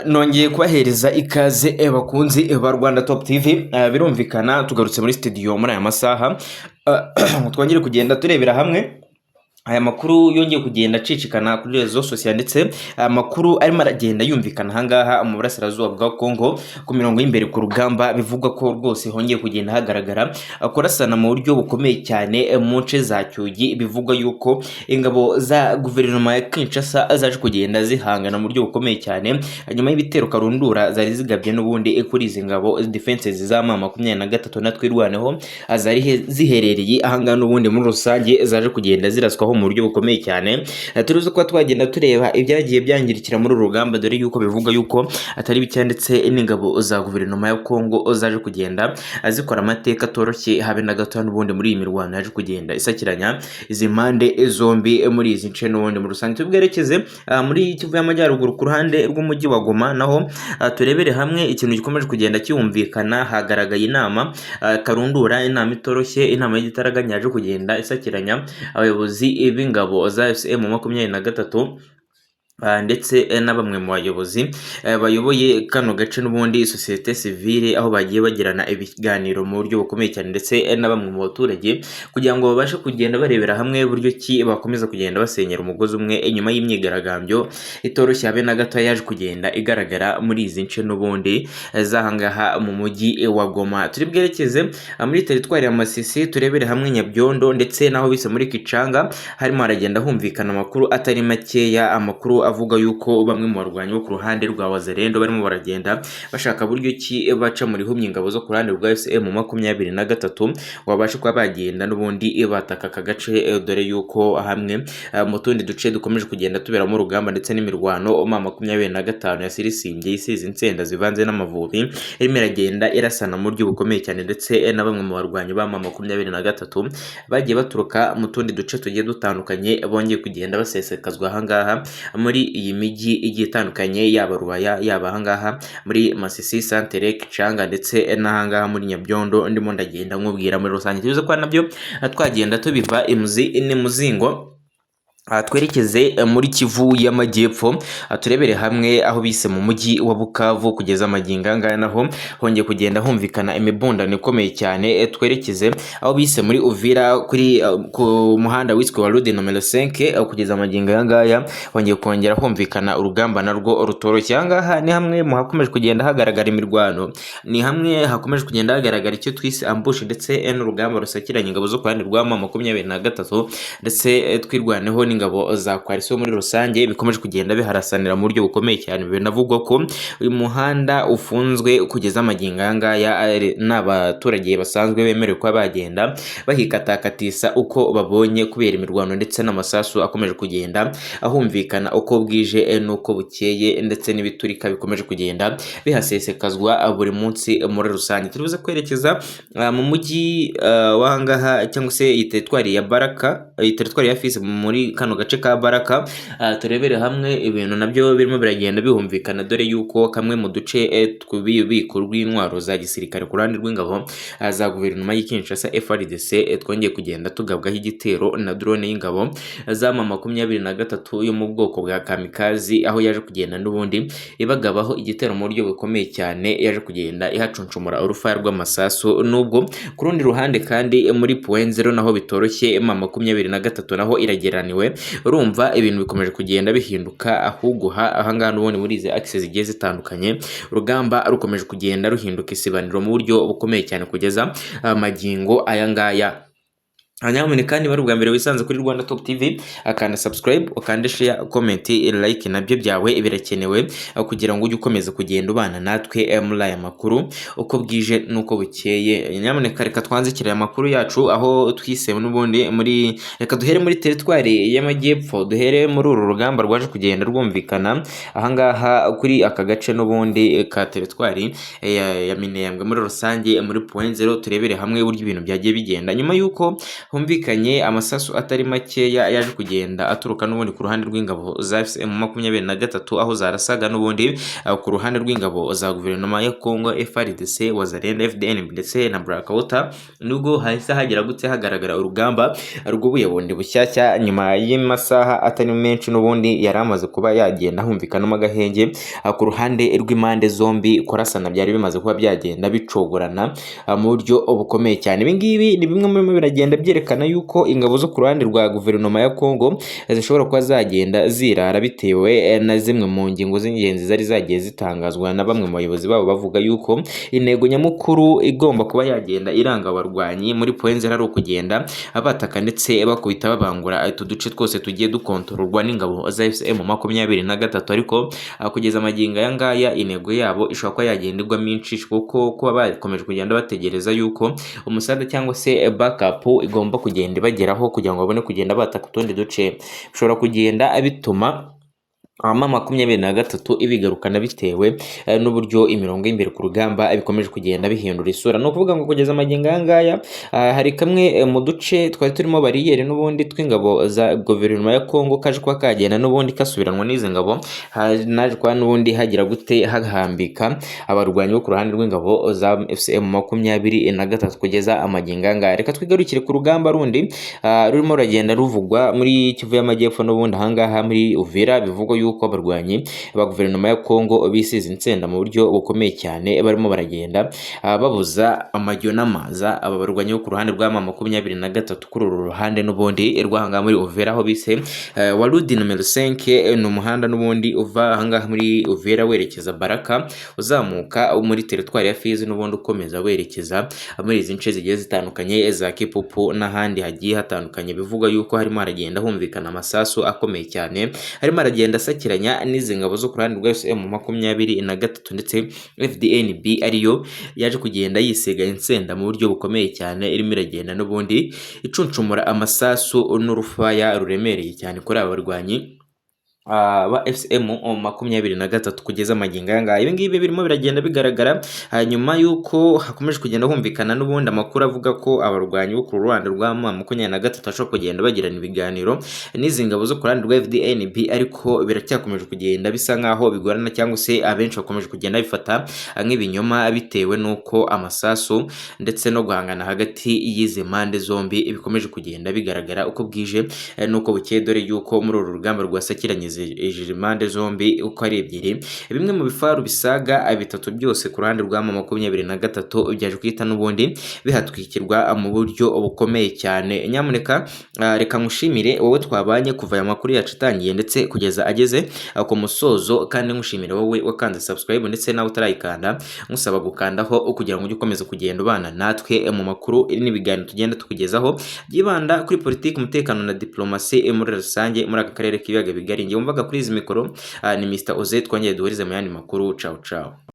Nongeye kubahereza ikaze bakunzi ba Rwanda Top TV. Birumvikana tugarutse muri studio muri aya masaha, twongere kugenda turebera hamwe aya makuru yongeye kugenda acicikana kuri réseaux sociaux, ndetse aya makuru arimo aragenda yumvikana ahangaha mu burasirazuba bwa Congo ku mirongo y'imbere ku rugamba. Bivugwa ko rwose hongeye kugenda hagaragara kurasana mu buryo bukomeye cyane mu nce za Cyugi. Bivugwa yuko ingabo za guverinoma ya Kinshasa zaje kugenda zihangana mu buryo bukomeye cyane nyuma y'ibitero karundura zari zigabye n'ubundi kuri izi ngabo defenses za M23 na Twirwaneho zari ziherereye ahangaha n'ubundi muri rusange, zaje kugenda ziraswaho mu buryo bukomeye cyane. Turuzi kuba twagenda tureba ibyagiye byangirikira muri uru rugamba, dore yuko bivuga yuko atari bike, ndetse n'ingabo za guverinoma ya Congo zaje kugenda zikora amateka atoroshye habe na gato n'ubundi muri iyi mirwano yaje kugenda isakiranya izi mpande zombi muri izi nce n'ubundi muri rusange. Tubwerekeze muri Kivu y'Amajyaruguru ku ruhande rw'umujyi wa Goma, naho turebere hamwe ikintu gikomeje kugenda cyumvikana. Hagaragaye inama karundura, inama itoroshye, inama y'igitaraganya yaje kugenda isakiranya abayobozi b'ingabo za M23 ndetse na bamwe mu bayobozi bayoboye kano gace n'ubundi, société civile, aho bagiye bagirana ibiganiro mu buryo bukomeye cyane ndetse na bamwe mu baturage, kugira ngo babashe kugenda barebera hamwe buryo ki bakomeza kugenda basenyera umugozi umwe nyuma y'imyigaragambyo itoroshye habe na gato yaje kugenda igaragara muri izi nce n'ubundi z'ahangaha mu mujyi wa Goma. Turi bwerekeze muri teritwari ya Masisi, turebere hamwe Nyabyondo ndetse n'aho bise muri Kicanga. Harimo haragenda humvikana amakuru atari makeya, amakuru avuga yuko bamwe mu barwanyi bo ku ruhande rwa Wazalendo barimo baragenda bashaka buryo ki baca muri humye ingabo zo ku ruhande rwa M23, babashe kuba bagenda n'ubundi bataka aka gace, dore yuko hamwe mu tundi duce dukomeje kugenda tuberamo urugamba ndetse n'imirwano, M25 yasirisimbye isize insenda zivanze n'amavubi, irimo iragenda irasana mu buryo bukomeye cyane, ndetse na bamwe mu barwanyi ba M23 bagiye baturuka mu tundi duce tugiye dutandukanye bongeye kugenda basesekazwa ahangaha muri iyi mijyi igiye itandukanye, yaba Rubaya, yaba ahangaha muri Masisi Santere, Kicanga, ndetse n'ahangaha muri Nyabyondo ndimo ndagenda nkubwira muri rusange. Tuzi ko nabyo twagenda tubiva imuzi n'imuzingo. Aha twerekeze muri Kivu y'Amajyepfo, turebere hamwe aho bise mu mujyi wa Bukavu. Kugeza amagingo aya ngaya naho hongeye kugenda humvikana imibundano ikomeye cyane. Twerekeze aho bise muri Uvira ku muhanda wiswe wa Route nomero 5. Kugeza amagingo aya ngaya hongeye kongera humvikana urugamba narwo rutoroshye. Aha ngaha ni hamwe mu hakomeje kugenda hagaragara imirwano, ni hamwe hakomeje kugenda hagaragara icyo twise ambush ndetse n'urugamba rusakiranye ingabo zo ku ruhande rwa M23 ndetse Twirwaneho n'ingabo za coalition muri rusange, bikomeje kugenda biharasanira mu buryo bukomeye cyane. Binavugwa ko uyu muhanda ufunzwe kugeza amagingo aya ngaya, n'abaturage basanzwe bemerewe kuba bagenda bahikatakatisa uko babonye, kubera imirwano ndetse n'amasasu akomeje kugenda ahumvikana uko bwije n'uko bukeye, ndetse n'ibiturika bikomeje kugenda bihasesekazwa buri munsi muri rusange. Turibuze kwerekeza mu mujyi w'ahangaha cyangwa se iyi teritwari ya Baraka, iyi teritwari ya Fizi, muri kano gace ka Baraka, turebere hamwe ibintu nabyo birimo biragenda bihumvikana, dore yuko kamwe mu duce tw'ububiko rw'intwaro za gisirikare ku ruhande rw'ingabo za guverinoma y'i Kinshasa FARDC twongeye kugenda tugabwaho igitero na drone y'ingabo za M23 yo mu bwoko bwa kamikazi, aho yaje kugenda n'ubundi ibagabaho igitero mu buryo bukomeye cyane, yaje kugenda ihacuncumura urufaya rw'amasasu. Nubwo ku rundi ruhande kandi muri Point Zero naho bitoroshye, M23 naho irageraniwe. Urumva ibintu bikomeje kugenda bihinduka, ahubwo ahangaha n'ubundi muri izi axes zigiye zitandukanye urugamba rukomeje kugenda ruhinduka isibaniro mu buryo bukomeye cyane kugeza magingo aya ngaya. Nyamuneka niba ari ubwa mbere wisanze kuri Rwanda Top TV, akanda subscribe, ukande share, comment, like, nabyo byawe birakenewe kugira ngo ujye ukomeza kugenda ubana natwe muri aya makuru uko bwije n'uko bukeye. Nyamuneka reka twanzikire aya makuru yacu aho twise n'ubundi muri, reka duhere muri teritwari y'Amajyepfo, duhere muri uru rugamba rwaje kugenda rwumvikana ahangaha kuri aka gace n'ubundi ka teritwari ya Minembwe muri rusange, muri Point Zero, turebere hamwe uburyo ibintu byagiye bigenda nyuma y'uko Humvikanye amasasu atari makeya yaje kugenda aturuka n'ubundi ku ruhande rw'ingabo za AFC M23, aho zarasaga n'ubundi ku ruhande rw'ingabo za guverinoma ya Congo, FARDC, Wazalendo, FDN ndetse na Blackwater. Nubwo hahise hagera gutse hagaragara urugamba rw'ubuye bundi bushyashya nyuma y'amasaha atari menshi n'ubundi yari amaze kuba yagenda humvikanamo agahenge ku ruhande rw'impande zombi, kurasana byari bimaze kuba byagenda bicogorana mu buryo bukomeye cyane. Ibi ngibi ni bimwe muri biragenda byerekana yuko ingabo zo ku ruhande rwa guverinoma ya Congo zishobora kuba zagenda zirara, bitewe na zimwe mu ngingo z'ingenzi zari zagiye zitangazwa na bamwe mu bayobozi babo, bavuga yuko intego nyamukuru igomba kuba yagenda iranga abarwanyi muri Point Zero ari ukugenda bataka ndetse bakubita babangura utu duce twose tugiye dukontororwa n'ingabo za AFC M23. Ariko kugeza amagingo aya ngaya intego yabo ishobora kuba yagenda igwamo inshishi, kuko kuba bakomeje kugenda bategereza yuko umusada cyangwa se backup igomba kugenda ibageraho kugira ngo babone kugenda bataka utundi duce, bishobora kugenda bituma M23 ibigarukana, bitewe n'uburyo imirongo y'imbere ku rugamba bikomeje kugenda bihindura isura. Ni ukuvuga ngo kugeza amagingo aya ngaya hari kamwe mu duce twari turimo bariyeri n'ubundi tw'ingabo za guverinoma ya Congo kaje kuba kagenda n'ubundi kasubiranwa n'izi ngabo, naje kuba n'ubundi hagira gute hahambika abarwanyi bo ku ruhande rw'ingabo za AFC M23 kugeza amagingo aya ngaya. Reka twigarukire ku rugamba rundi rurimo ruragenda ruvugwa muri Kivu y'Amajyepfo n'ubundi ahangaha muri Uvira. Bivugwa yuko abarwanyi ba guverinoma ya Congo bisize insenda mu buryo bukomeye cyane, barimo baragenda babuza amajyo n'amaza aba barwanyi bo ku ruhande rwa M23 kuri uru ruhande n'ubundi rw'ahangaha muri Uvira, aho bise Warudi nomero 5. Ni umuhanda n'ubundi uva ahangaha muri Uvira werekeza Baraka, uzamuka muri teritwari ya Fizi, n'ubundi ukomeza werekeza muri izi nce zigiye zitandukanye za Kipupu n'ahandi hagiye hatandukanye. Bivugwa yuko harimo haragenda humvikana amasasu akomeye cyane, harimo aragenda asakiranya n'izi ngabo zo ku ruhande rwa M23 ndetse FDNB, ariyo yaje kugenda yisiga insenda mu buryo bukomeye cyane, irimo iragenda n'ubundi icuncumura amasasu n'urufaya ruremereye cyane kuri aba barwanyi ba AFC M23 kugeza amagingo aya ngaya. Ibi ngibi birimo biragenda bigaragara nyuma y'uko hakomeje kugenda humvikana n'ubundi amakuru avuga ko abarwanyi bo ku ruhande rwa M23 bashobora kugenda bagirana ibiganiro n'izi ngabo zo ku ruhande rwa FDNB, ariko biracyakomeje kugenda bisa nkaho bigorana, cyangwa se abenshi bakomeje kugenda bifata nk'ibinyoma, bitewe n'uko amasasu ndetse no guhangana hagati y'izi mpande zombi bikomeje kugenda bigaragara uko bwije n'uko bukeye, dore yuko muri uru rugamba rwasakiranye izi impande zombi uko ari ebyiri, bimwe mu bifaru bisaga bitatu byose ku ruhande rwa M23 byaje guhita n'ubundi bihatwikirwa mu buryo bukomeye cyane. Nyamuneka reka nkushimire wowe twabanye kuva aya makuru yacu atangiye ndetse kugeza ageze ku musozo, kandi nkushimire wowe wakanze subscribe, ndetse nawe utarayikanda nkusaba gukandaho kugira ngo ujye ukomeza kugenda ubana natwe mu makuru n'ibiganiro tugenda tukugezaho byibanda kuri politiki, umutekano na diplomasi muri rusange muri aka karere k'ibiyaga bigari. Njye wumvaga kuri izi mikoro ni Mr Oze. Twongeye duhurize mu yandi makuru. Ciao ciao.